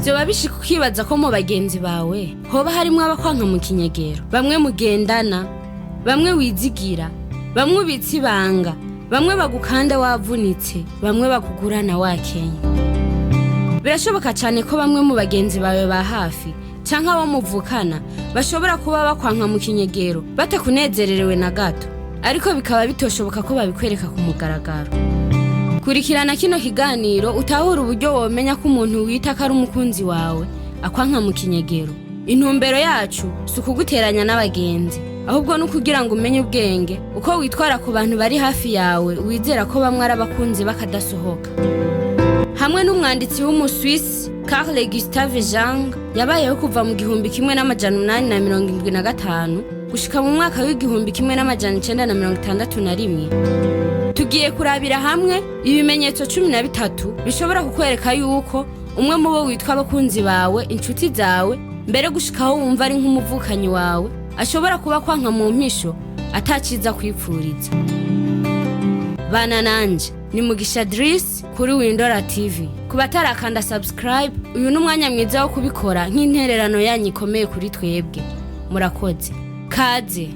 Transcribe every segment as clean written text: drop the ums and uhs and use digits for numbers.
Vyoba bishika ukibaza ko mu bagenzi bawe hoba harimwo abakwanka mu kinyegero, bamwe mugendana, bamwe wizigira, bamwe ubitsa ibanga, bamwe bagukanda wavunitse, bamwe bakugurana wakenye. Birashoboka cyane ko bamwe mu bagenzi bawe ba hafi canke abo muvukana bashobora kuba bakwanka mu kinyegero batakunezererewe na gato, ariko bikaba bitoshoboka ko babikwereka ku mugaragaro. Kurikirana kino kiganiro utahura uburyo womenya ko umuntu wita ko ari umukunzi wawe akwanka mu kinyegero. Intumbero yacu si ukuguteranya n'abagenzi, ahubwo ni ukugira ngo umenye ubwenge uko witwara ku bantu bari hafi yawe wizera ko bamwe ari abakunzi bakadasohoka. Hamwe n'umwanditsi w'Umuswisi Carl Gustave Jung, yabayeho kuva mu 1875 gushika mu mwaka w'1961, tugiye kurabira hamwe ibimenyetso 13 bishobora kukwereka yuko umwe mu bo witwa abakunzi bawe, inshuti zawe, mbere gushika aho wumva ari nk'umuvukanyi wawe, ashobora kuba kwanka mu mpisho ataciza kwipfuriza. Bana nanje ni Mugisha Driss kuri Windora TV. Ku batarakanda subscribe, uyu ni umwanya mwiza wo kubikora nk'intererano yanyu ikomeye kuri twebwe. Murakoze, kaze.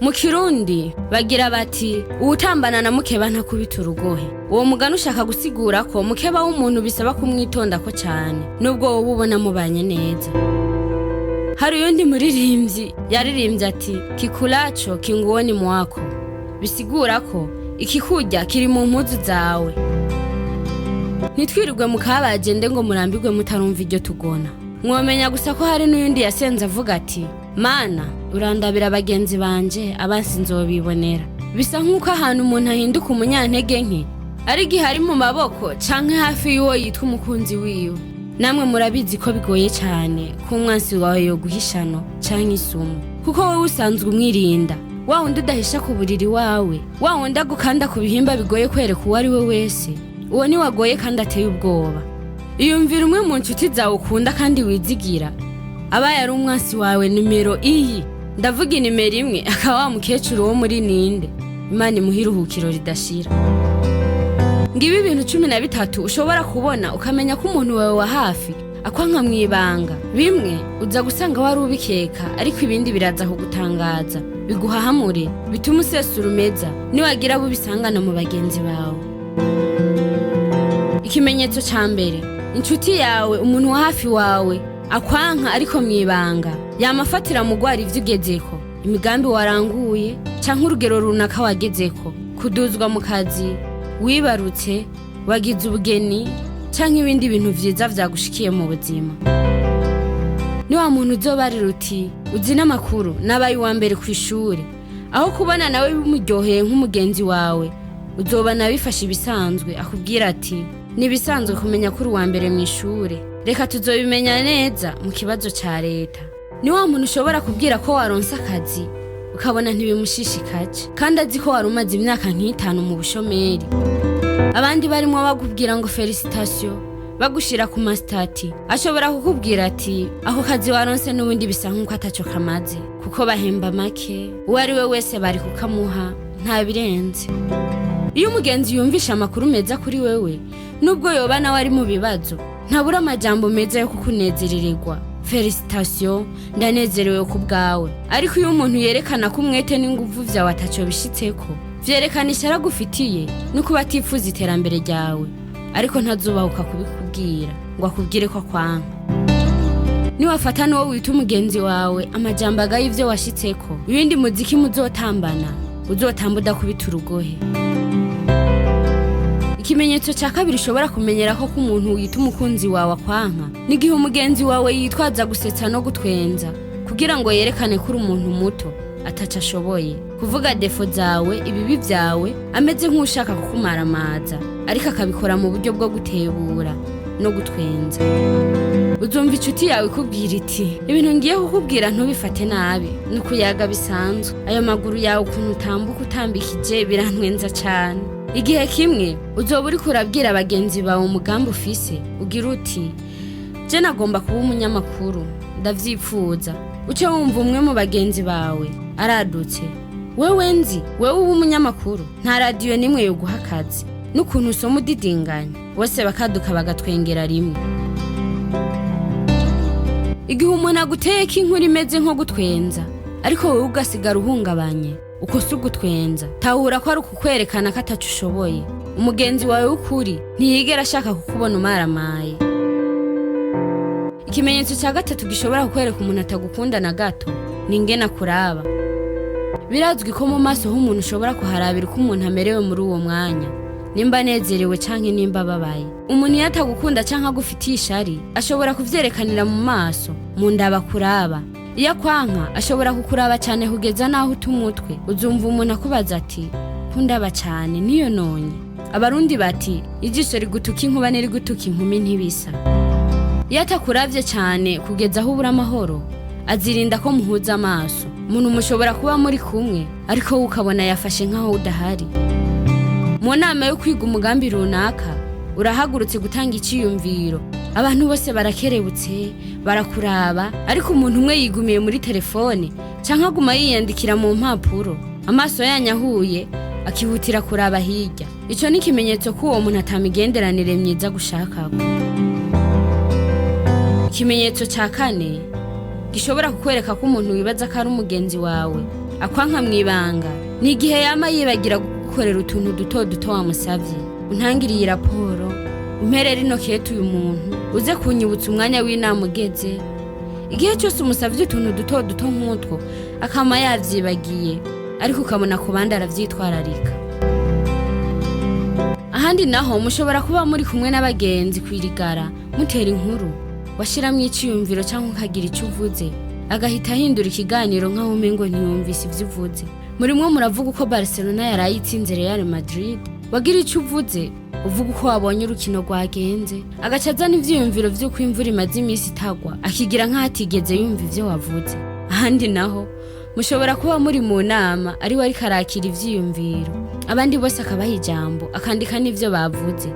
Mu Kirundi bagira bati: "Uwutambana na mukeba ntakubita urugohe." Uwo mugani ushaka gusigura ko mukeba w'umuntu bisaba kumwitondako cyane, nubwo wowe ubona mubanye neza. Hari uyundi muririmbyi yaririmbye ati: "Kikulacho kinguoni mwako", bisigura ko ikikurya kiri mu mpuzu zawe. Ntitwirirwe mu kabagende ngo murambirwe mutarumva iryo tugona. Mwomenya gusa ko hari n'uyundi yasenze avuga ati: "Mana, urandabira bagenzi banje, abansi nzobibonera." Bisa nk'uko ahantu umuntu ahinduka umunyantege nke ari igihe ari mu maboko canke hafi y'uwo yitwa umukunzi wiwe. Namwe murabizi ko bigoye cyane ko umwansi wawe yoguhishano canke isumu, kuko wowe usanzwe umwirinda. Wa wundi udahisha ku buriri wawe, wa wundi agukanda ku bihimba bigoye kwereka uwo ari we wese, uwo ni wagoye kandi ateye ubwoba. Iyumvira umwe mu nshuti zawe ukunda kandi wizigira abaye ari umwansi wawe nimero iyi, ndavuga inimero imwe, akaba wa mukecuru wo muri Ninde, Imana imuha iruhukiro ridashira. Ngibi ibintu 13 ushobora kubona ukamenya ko umuntu wawe wa hafi akwanka mu ibanga. Bimwe uza gusanga wari ubikeka, ariko ibindi biraza kugutangaza, biguhahamure, bituma usesura umeza niwagira abo ubisangana mu bagenzi bawe. Ikimenyetso ca mbere: inshuti yawe, umuntu wa hafi wawe akwanka ariko mu ibanga, yamafatira mu gwara ivyo ugezeko, imigambi waranguye canke urugero runaka wagezeko, kuduzwa mu kazi, wibarutse, wagize ubugeni canke ibindi bintu vyiza vyagushikiye mu buzima. Ni wa muntu uzobarira uti: "Uzi n'amakuru, nabaye uwa mbere kw'ishure." Aho kubona nawe bimuryoheye nk'umugenzi wawe, uzobona bifashe ibisanzwe, akubwira ati: "Nibisanzwe kumenya ko uri uwa mbere mw'ishure, reka tuzobimenya neza mu kibazo ca leta." Ni wa muntu ushobora kubwira ko waronse akazi, ukabona ntibimushishikaje, kandi azi ko wari umaze imyaka nk'itanu mu bushomeri. Abandi barimo bakubwira ngo félicitations, bagushira ku ma statuts, ashobora kukubwira ati: "Ako kazi waronse n'ubundi bisa nk'uko ataco kamaze, kuko bahemba make, uwo ari we wese bari kukamuha, nta birenze." Iyo umugenzi yumvisha amakuru meza kuri wewe, nubwo yoba nawe ari mu bibazo, ntabura amajambo meza yo kukunezerererwa: "Félicitations, ndanezerewe ku bwawe." Ariko iyo umuntu yerekana ko umwete n'inguvu vyawe ataco bishitseko, vyerekana ishyara agufitiye no kuba atifuza iterambere ryawe, ariko ntazubahuka kubikubwira ngo akubwire ko akwanka. Niwafata n'uwo wita umugenzi wawe amajambo agaye ivyo washitseko, ibindi muziki muzotambana uzotamba udakubita urugohe. Ikimenyetso cya kabiri ushobora kumenyera ko umuntu wita umukunzi wawe akwanka ni igihe umugenzi wawe yitwaza gusetsa no gutwenza kugira ngo yerekane ko uri umuntu muto ataco ashoboye, kuvuga défauts zawe, ibibi vyawe, ameze nk'ushaka kukumaramaza, ariko akabikora mu buryo bwo gutebura no gutwenza. Uzumva inshuti yawe ikubwira iti: "Ibintu ngiye kukubwira ntubifate nabi, ni ukuyaga bisanzwe. Ayo maguru yawe ukuntu utambuka utambikije birantwenza cane." Igihe kimwe uzoba uriko urabwira bagenzi bawe umugambi ufise, ugira uti: "Je nagomba kuba umunyamakuru, ndavyipfuza." Uce wumva umwe mu bagenzi bawe aradutse Wewe nzi, wewe uba umunyamakuru, nta radiyo n'imwe yoguha akazi, n'ukuntu usoma udidinganya. Bose bakaduka bagatwengera rimwe. Igihe umuntu aguteyeko inkuru imeze nko gutwenza, ariko wowe ugasigara uhungabanye, uko si ugutwenza. Tahura ko ari ukukwerekana ko ataco ushoboye. Umugenzi wawe w'ukuri ntiyigera ashaka kukubona umaramaye. Ikimenyetso cya gatatu gishobora kukwereka umuntu atagukunda na gato ni ingene akuraba. Birazwi ko mu maso h'umuntu ushobora kuharabira uko umuntu amerewe muri uwo mwanya, nimba anezerewe canke nimba ababaye. Umuntu iyo atagukunda canke agufitiye ishari, ashobora kuvyerekanira mu maso, mu ndaba akuraba. Iyo akwanka, ashobora kukuraba cane kugeza n'aho uta umutwe. Uzumva umuntu akubaza ati: "Kundaba cane niyo nonye?" Abarundi bati: "Ijisho rigutuka inkuba n'irigutuka inkumi ntibisa." Iyo atakuravye cane kugeza aho ubura amahoro, azirinda ko muhuza amaso. Umuntu mushobora kuba muri kumwe, ariko wowe ukabona yafashe nk'aho udahari. Mu nama yo kwiga umugambi runaka, urahagurutse gutanga iciyumviro, abantu bose barakerebutse barakuraba, ariko umuntu umwe yigumiye muri telefone canke aguma yiyandikira mu mpapuro. Amaso yanyu ahuye, akihutira kuraba hirya. Ico ni ikimenyetso ko uwo muntu atamigenderanire myiza gushakako. Ikimenyetso ca kane gishobora kukwereka ko umuntu wibaza ko ari umugenzi wawe akwanka mw'ibanga ni igihe yama yibagira kugukorera utuntu duto duto wamusavye: "Untangiriye raporo, umperere ino kete, uyu muntu uze kunyibutsa umwanya w'inama ugeze." Igihe cyose umusavye utuntu duto duto nk'utwo akama yavyibagiye, ariko ukabona ku bandi aravyitwararika. Ahandi naho mushobora kuba muri kumwe n'abagenzi kwirigara, mutera inkuru, washiramwo iciyumviro canke ukagira ico uvuze, agahita ahindura ikiganiro nk'aho umengo ntiyumvise ivyo uvuze. Murimwo muravuga uko Barcelona yaraye itsinze Real Madrid, wagira ico uvuze, uvuga uko wabonye urukino rwagenze, agaca azana ivyiyumviro vy'uko imvura imaze iminsi itagwa, akigira nk'aho atigeze yumva ivyo wavuze. Ahandi naho mushobora kuba muri mu nama, ariwe ariko arakira ivyiyumviro, abandi bose akabaha ijambo, akandika n'ivyo bavuze,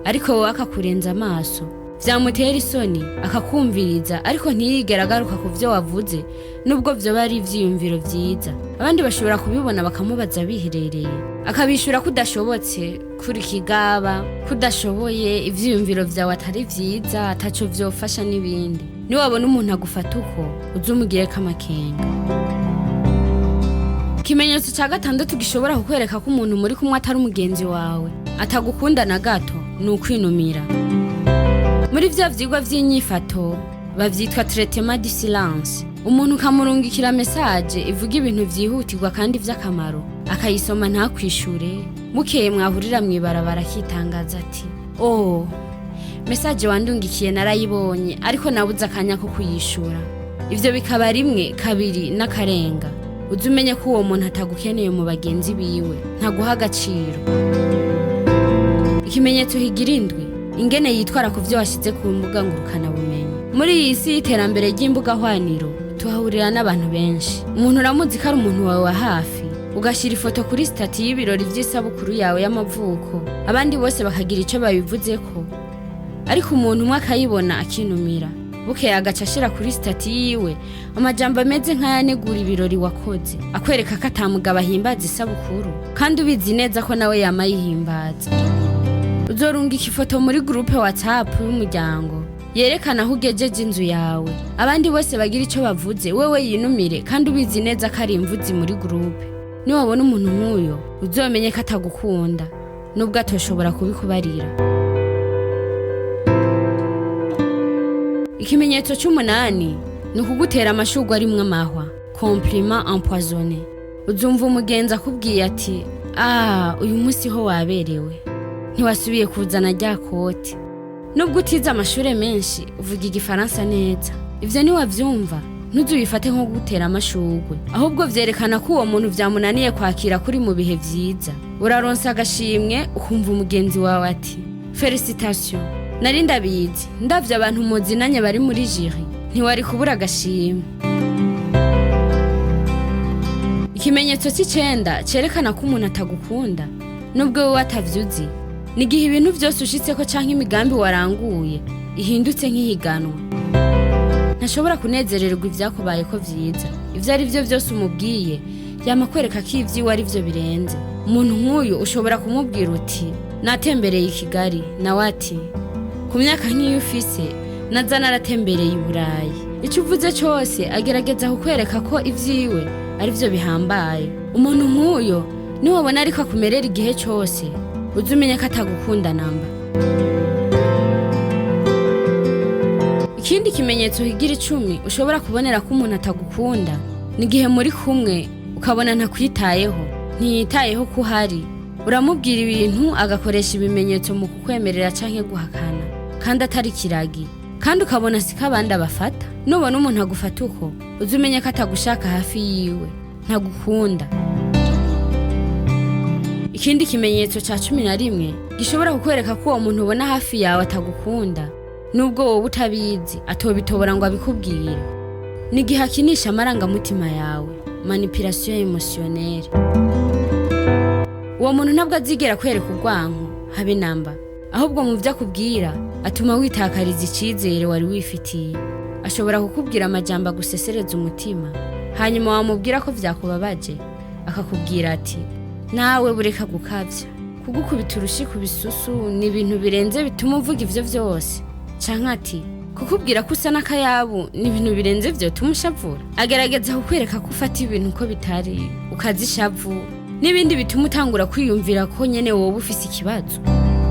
ariko wowe akakurenza amaso. Vyamutera isoni, akakumviriza, ariko ntiyigera agaruka ku vyo wavuze, nubwo vyoba ari ivyiyumviro vyiza. Abandi bashobora kubibona bakamubaza biherereye, akabishura ko udashobotse, kuri kigaba, kudashoboye, ivyiyumviro vyawe atari vyiza, ataco vyofasha n'ibindi. Niwabona umuntu agufata uko, uze umugireko amakenga. Ikimenyetso cya gatandatu gishobora kukwereka ko umuntu muri kumwe atari umugenzi wawe, atagukunda na gato, ni ukwinumira. Muri vya vyigwa vy'inyifato bavyitwa traitement du silence. Umuntu ukamurungikira message ivuga ibintu vyihutirwa kandi vy'akamaro, akayisoma ntakwishure. Bukeye mwahurira mw'ibarabara, akitangaza ati: "Oh, message wandungikiye narayibonye, ariko nabuze akanya ko kuyishura." Ivyo bikaba rimwe, kabiri n'akarenga, uze umenye ko uwo muntu atagukeneye mu bagenzi biwe, ntaguha agaciro. Ikimenyetso higira indwi: ingene yitwara ku vyo washize ku mbuga ngurukanabumenyi. Muri iyi si y'iterambere ry'imbuga hwaniro, tuhahurira n'abantu benshi. Umuntu uramuzi ko ari umuntu wawe wa hafi, ugashyira ifoto kuri statut y'ibirori vy'isabukuru yawe y'amavuko, abandi bose bakagira ico babivuzeko, ariko umuntu umwe akayibona akinumira. Bukeye agaca ashira kuri statut yiwe amajambo ameze nk'ayanegura ibirori wakoze, akwereka ko atamugabo ahimbaza isabukuru, kandi ubizi neza ko nawe yama yihimbaza. Uzorungika ifoto muri groupe WhatsApp y'umuryango yerekana aho ugejeje inzu yawe, abandi bose bagira ico bavuze, wewe yinumire, kandi ubizi neza ko ari imvuzi muri groupe. Niwabona umuntu nk'uyo, uzomenye ko atagukunda, nubwo atoshobora kubikubarira. Ikimenyetso c'umunani ni ukugutera amashurwe arimwo amahwa, compliment empoisonné. Uzumva umugenzi akubwiye ati: "Ah, uyu munsi ho waberewe, ntiwasubiye kuzana rya koti. Nubwo utize amashure menshi, uvuga igifaransa neza." Ivyo niwavyumva, ntuzubifate nko gutera amashurwe, ahubwo vyerekana ko uwo muntu vyamunaniye kwakira kuri mu bihe vyiza. Uraronsa agashimwe, ukumva umugenzi wawe ati: "Félicitations, nari ndabizi, ndavye abantu muzinanye bari muri jury, ntiwari kubura agashimwe." Ikimenyetso c'icenda cerekana ko umuntu atagukunda, nubwo wowe atavyuzi, ni igihe ibintu vyose ushitseko canke imigambi waranguye ihindutse nk'ihiganwa. Ntashobora kunezererwa ivyakubayeko vyiza. Ivyo ari vyo vyose umubwiye, Yama kwereka ko ivyiwe ari vyo birenze. Umuntu nk'uyu ushobora kumubwira uti: "Natembereye i Kigali," nawe ati: "Ku myaka nk'iyo ufise, naza naratembereye i Burayi." Icyo uvuze cyose agerageza kukwereka ko ivyiwe ari vyo bihambaye. Umuntu nk'uyo niwabona ariko akumerera igihe cyose, uze umenye ko atagukunda namba. Ikindi kimenyetso higira 10 ushobora kubonera ko umuntu atagukunda ni igihe muri kumwe ukabona ntakwitayeho, ntiyitayeho ko uhari. Uramubwira ibintu agakoresha ibimenyetso mu kukwemerera canke guhakana, kandi atari kiragi, kandi ukabona siko abandi abafata. Nubona umuntu agufata uko, uze umenye ko atagushaka hafi yiwe, ntagukunda. Ikindi kimenyetso ca 11 gishobora kukwereka ko uwo muntu ubona hafi yawe atagukunda, nubwo wowe utabizi, atobitobora ngo abikubwire, ni igihe akinisha amarangamutima yawe, manipulation émotionnelle. Uwo muntu ntabwo azigera kwereka urwanko habe namba, ahubwo mu byo akubwira atuma witakariza icyizere wari wifitiye. Ashobora kukubwira amajambo agusesereza umutima, hanyuma wamubwira ko vyakubabaje akakubwira ati: "Nawe bureka gukavya, kugukubita urushi ku bisusu ni ibintu birenze bituma uvuga ivyo vyose?" Canke ati: "Kukubwira ko usa n'akayabu ni ibintu birenze vyotuma ushavura?" Agerageza kukwereka ko ufata ibintu uko bitari, ukaza ishavu n'ibindi bituma utangura kwiyumvira ko nyene wowe ufise ikibazo.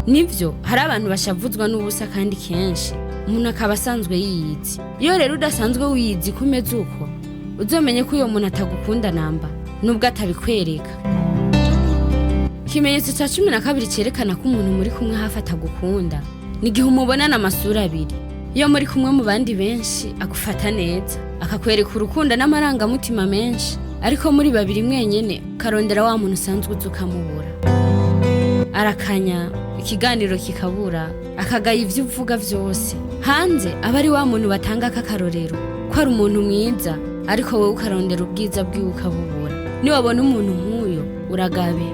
Nivyo, hari abantu bashavuzwa n'ubusa, kandi kenshi umuntu akaba asanzwe yiyizi. Iyo rero udasanzwe wiyizi ko umeze uko, uzomenye ko uyo muntu atagukunda namba, nubwo atabikwereka. Ikimenyetso ca 12 cerekana ko umuntu muri kumwe hafi atagukunda ni igihe umubonana amasura abiri. Iyo muri kumwe mu bandi benshi agufata neza, akakwereka urukundo n'amarangamutima menshi, ariko muri babiri mwenyene ukarondera wa muntu usanzwe uzi ukamubura. Arakanya, ikiganiro kikabura, akagaya ivyo uvuga vyose. Hanze aba ari wa muntu batanga k'akarorero ko ari umuntu mwiza, ariko wowe ukarondera ubwiza bwiwe ukabubura. Niwabona umuntu nk'uyo, uragabe.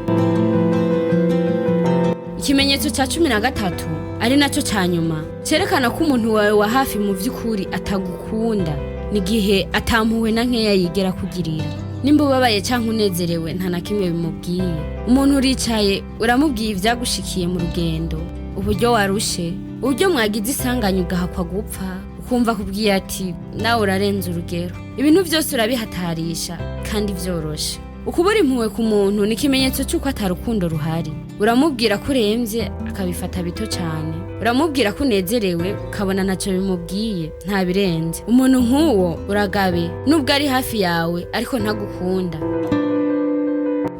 Ikimenyetso ca 13, ari naco ca nyuma, cerekana ko umuntu wawe wa hafi mu vy'ukuri atagukunda, ni igihe atampuwe na nkeya yigera kugirira. Nimba ubabaye canke unezerewe, nta na kimwe bimubwiye. Umuntu uricaye uramubwiye ivyagushikiye mu rugendo, uburyo warushe, uburyo mwagize isanganya ugahakwa gupfa, ukumva akubwiye ati: "Nawe urarenze urugero." Ibintu vyose urabihatarisha kandi vyoroshe. Ukubura impuhwe ku muntu ni ikimenyetso c'uko atarukundo ruhari. Uramubwira ko uremvye akabifata bito cane, uramubwira ko unezerewe ukabona ntaco bimubwiye, nta birenze. Umuntu nk'uwo uragabe, nubwo ari hafi yawe ariko ntagukunda.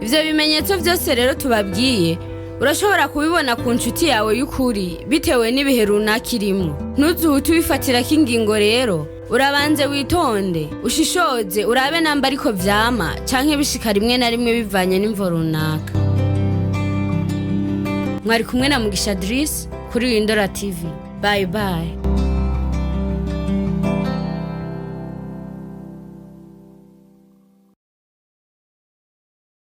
Ivyo bimenyetso vyose rero tubabwiye urashobora kubibona ku nshuti yawe y'ukuri bitewe n'ibihe runaka irimwo. Ntuzuhute ubifatirako ingingo rero, urabanze witonde, ushishoze, urabe namba ariko vyama canke bishika rimwe na rimwe bivanye n'imvo runaka. Mwari kumwe na Mugisha Dris kuri Windora TV. Bye bye.